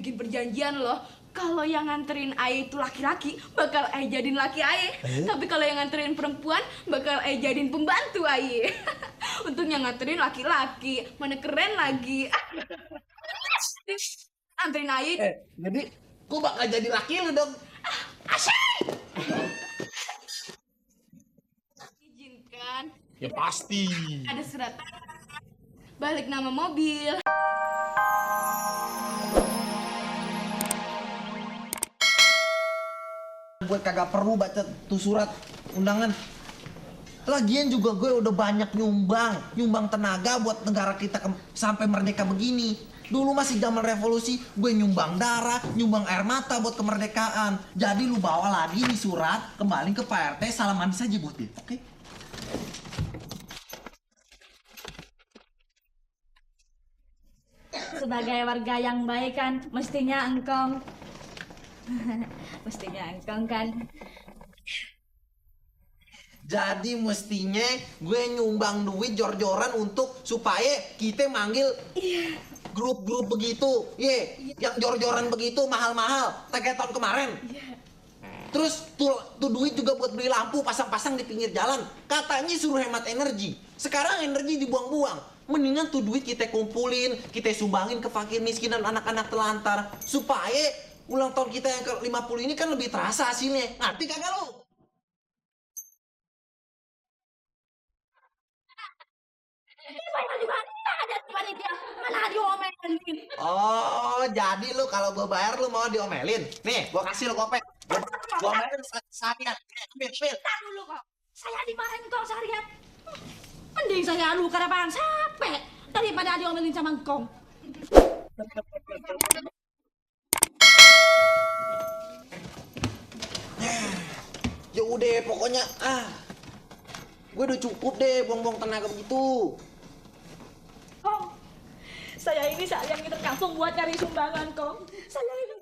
bikin perjanjian loh. Kalau yang nganterin Aye itu laki-laki, bakal Aye jadiin laki Aye. Tapi kalau yang nganterin perempuan, bakal Aye jadiin pembantu Aye. Untung yang nganterin laki-laki, mana keren lagi. Anterin Aye. Jadi gue bakal jadi laki lu dong. Asyik! Izinkan. Ya pasti. Ada surat balik nama mobil. Gue kagak perlu baca tuh surat undangan. Lagian juga gue udah banyak nyumbang tenaga buat negara kita sampai merdeka begini. Dulu masih zaman revolusi, gue nyumbang darah, nyumbang air mata buat kemerdekaan. Jadi lu bawa lagi nih surat, kembali ke Pak RT, salaman saja buat dia, oke? Sebagai warga yang baik kan, mestinya engkong kan. Jadi mestinya gue nyumbang duit jor-joran untuk supaya kita manggil grup-grup begitu, yang jor-joran begitu mahal-mahal, kayak tahun kemarin. Terus tuh duit juga buat beli lampu pasang-pasang di pinggir jalan. Katanya suruh hemat energi. Sekarang energi dibuang-buang. Mendingan tuh duit kita kumpulin, kita sumbangin ke fakir miskin dan anak-anak telantar. Supaya ulang tahun kita yang ke-50 ini kan lebih terasa hasilnya. Ngerti kagak lo? Oh, jadi lu kalau gue bayar lu mau diomelin? Nih, gue kasih lu kopek. Gue omelin seharian. Ambil. Ntar dulu kok, saya dimarahin kok seharian. Mending saya lu karena bang capek daripada diomelin sama engkong. Ya udah, pokoknya gue udah cukup deh buang-buang tenaga begitu. Kong, saya ini sayang terkampung buat cari sumbangan kong. Saya ini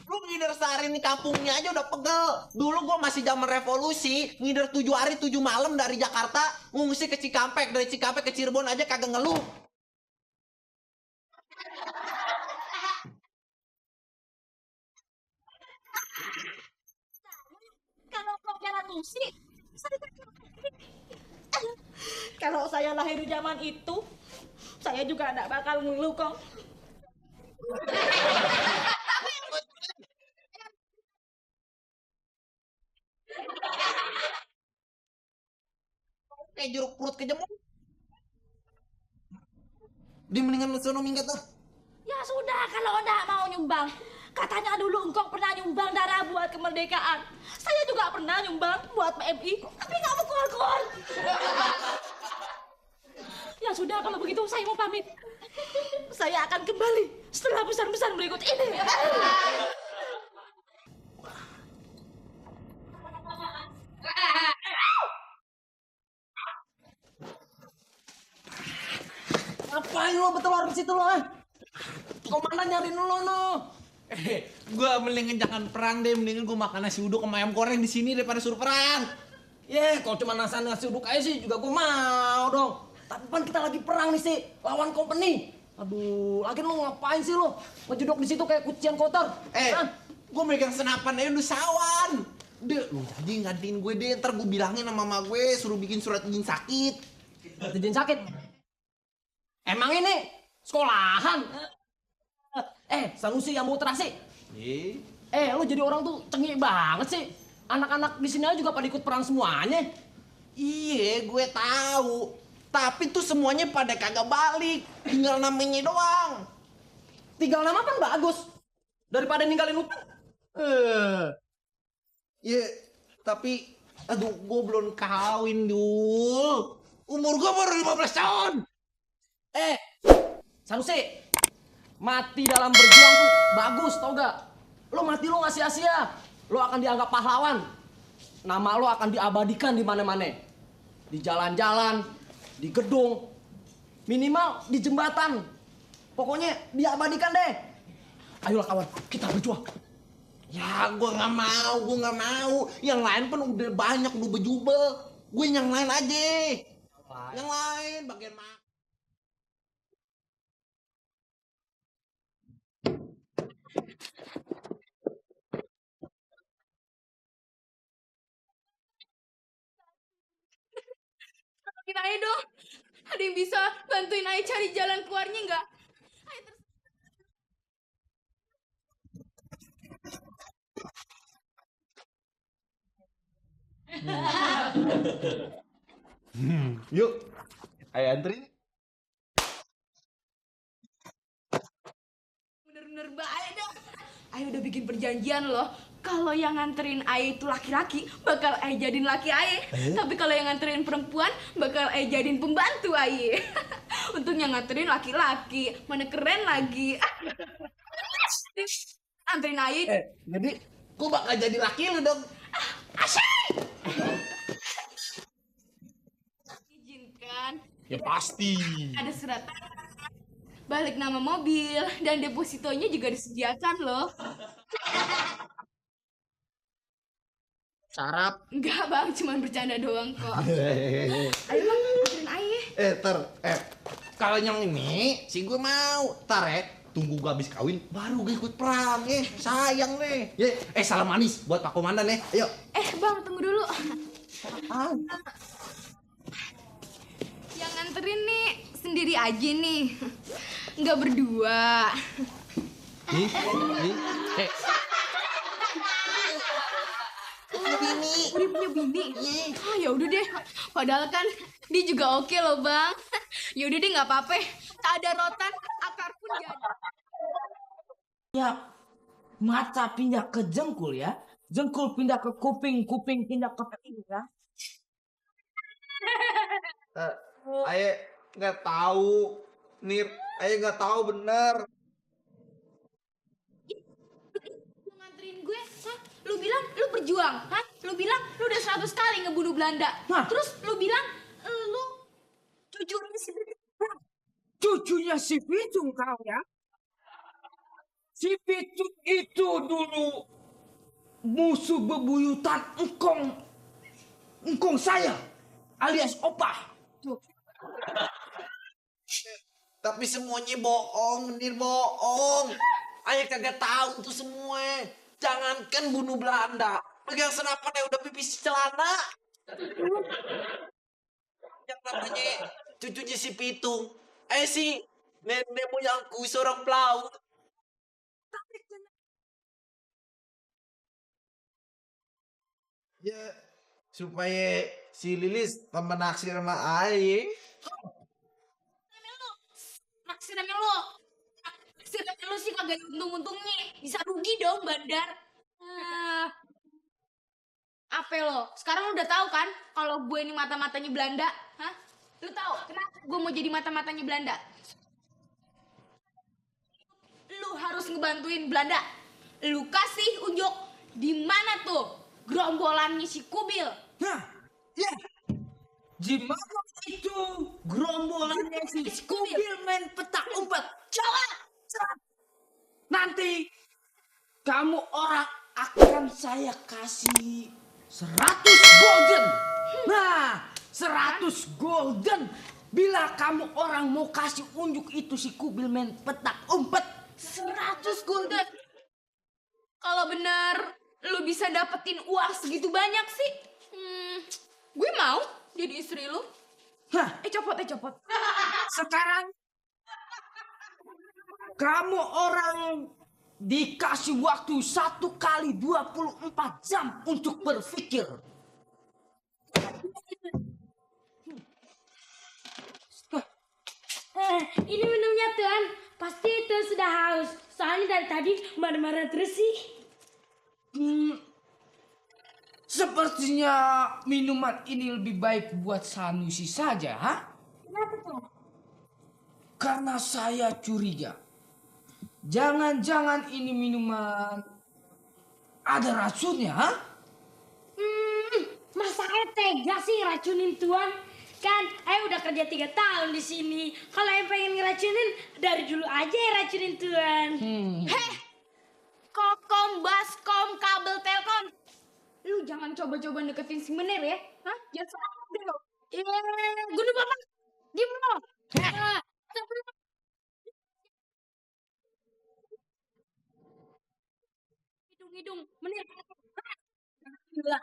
Lu ngider sehari di kampungnya aja udah pegel. Dulu gua masih zaman revolusi, ngider 7 hari 7 malam dari Jakarta, ngungsi ke Cikampek, dari Cikampek ke Cirebon aja kagak ngeluh. kalau kong jalan musik, kalau saya lahir di zaman itu, saya juga tidak bakal ngeluh kong. Kayak jeruk perut kejemur. Dia mendingan lu sono minggat tuh. Ya sudah, kalau enggak mau nyumbang. Katanya dulu engkong pernah nyumbang darah buat kemerdekaan. Saya juga pernah nyumbang buat PMI, tapi nggak mukul-mukul. Ya sudah, kalau begitu saya mau pamit. Saya akan kembali setelah pesan-pesan berikut ini. Ngapain lo betelor di situ lo? Komandan nyariin lo no. Gue mendingan jangan perang deh, mendingan gue makan nasi uduk sama ayam goreng di sini daripada suruh perang. Kalau cuma nasi uduk aja sih juga gue mau dong. Tapi kan kita lagi perang nih sih, lawan company. Aduh, lagi lu ngapain sih lu? Ngejedok di situ kayak kucian kotor. Gue megang senapan aja udah sawan. Deh, lu tadi ngantiin gue deh, ntar gue bilangin sama mama gue suruh bikin surat izin sakit. Izin sakit. Emang ini sekolahan? Sanusi yang mau terasi. Lu jadi orang tuh cengik banget sih. Anak-anak di sini aja juga pada ikut perang semuanya. Iya, gue tahu. Tapi tuh semuanya pada kagak balik. Tinggal namanya doang. Tinggal nama kan bagus. Daripada ninggalin hutan. Iya, tapi aduh, gue belum kawin dulu. Umur gue baru 15 tahun. Sanusi, mati dalam berjuang tuh bagus, tau gak? Lo mati lo nggak sia-sia. Lo akan dianggap pahlawan. Nama lo akan diabadikan di mana-mana. Di jalan-jalan, di gedung, minimal di jembatan. Pokoknya diabadikan deh. Ayolah kawan, kita berjuang. Ya, gue nggak mau. Yang lain pun udah banyak, udah bejubel. Gue yang lain aja. Yang lain bagian mah. Ayo dong. Ada yang bisa bantuin Ayo cari jalan keluarnya nggak? Ayo Yuk, ayo antri. bener-bener baik dah. Ayo udah bikin perjanjian loh. Kalau yang nganterin Ayo itu laki-laki, bakal Ayo jadiin laki Ayo. Tapi kalau yang nganterin perempuan, bakal Ayo jadiin pembantu Ayo. Untuk yang nganterin laki-laki, mana keren lagi. Anterin Ayo. Jadi, gua bakal jadi laki lu dong. Izinkan. Ya pasti. Ada surat balik nama mobil dan depositonya juga disediakan loh. Sarap. Enggak bang, cuman bercanda doang kok. Ayo bang, anterin Ayo. Kalau yang ini sih gue mau. Ntar tunggu gue habis kawin baru gue ikut perang sayang nih. Salam manis buat Pak Komandan Ayo. Bang, tunggu dulu. Ah. Yang nganterin nih sendiri aja nih. Nggak berdua. Udah punya bini. Ya udah deh. Padahal kan dia juga oke loh bang. Ya udah deh nggak apa-apa. Tak ada rotan, akar pun jadi. Ya, mata pindah ke jengkul ya. Jengkul pindah ke kuping, kuping pindah ke telinga. Ayo nggak tahu. Nir, ayo nggak tahu bener. Lu nganterin gue, hah? Lu bilang lu berjuang, hah? Lu bilang lu udah 100 kali ngebunuh Belanda. Hah? Terus lu bilang lu cucunya si Cucunya si Pitung kau ya. Si Pitung itu dulu musuh bebuyutan engkong saya alias Opah. Tapi semuanya bohong, Nir bohong. Ayo kagak tahu tuh semua. Jangankan bunuh Belanda, pegang senapan udah pipis celana. Yang namanya cucunya si Pitung. Si nenek moyangku seorang pelaut. Ya, supaya si Lilis tambah naksir sama Aing. naksir sama lu. Naksir sama lu sih kagak untung-untungnya. Bisa rugi dong bandar. Apa lo? Sekarang lu udah tahu kan kalau gue ini mata-matanya Belanda? Hah? Lu tahu kenapa gue mau jadi mata-matanya Belanda? Lu harus ngebantuin Belanda. Lu kasih unjuk di mana tuh gerombolannya si Kubil. Nah, ya. Gimana itu gerombolannya si Kubil main petak umpet? Coba. Nanti kamu orang akan saya kasih 100 golden. Nah, 100 golden. Bila kamu orang mau kasih unjuk itu si Kubil main petak umpet. 100 golden. Kalau bener lu bisa dapetin uang segitu banyak sih, gue mau jadi istri lu. Hah, Copot. sekarang kamu orang dikasih waktu 1 kali 24 jam untuk berpikir. Ini minumnya Tuan. Pasti itu sudah haus. Soalnya dari tadi marah-marah terus sih. Sepertinya minuman ini lebih baik buat Sanusi saja, ha? Kenapa tuh? Karena saya curiga. Jangan-jangan ini minuman ada racunnya, ha? Masa Ayo tega sih racunin Tuan? Kan Ayo udah kerja 3 tahun di sini. Kalau Ayo pengen ngeracunin, dari dulu aja ya racunin Tuan. Heh, kokom, baskom, kabel telkom. Lu jangan coba-coba deketin si Menir ya. Hah? Jangan sampai lo. Gunung Bapak. Diem lo. Hidung, Menir. Gila.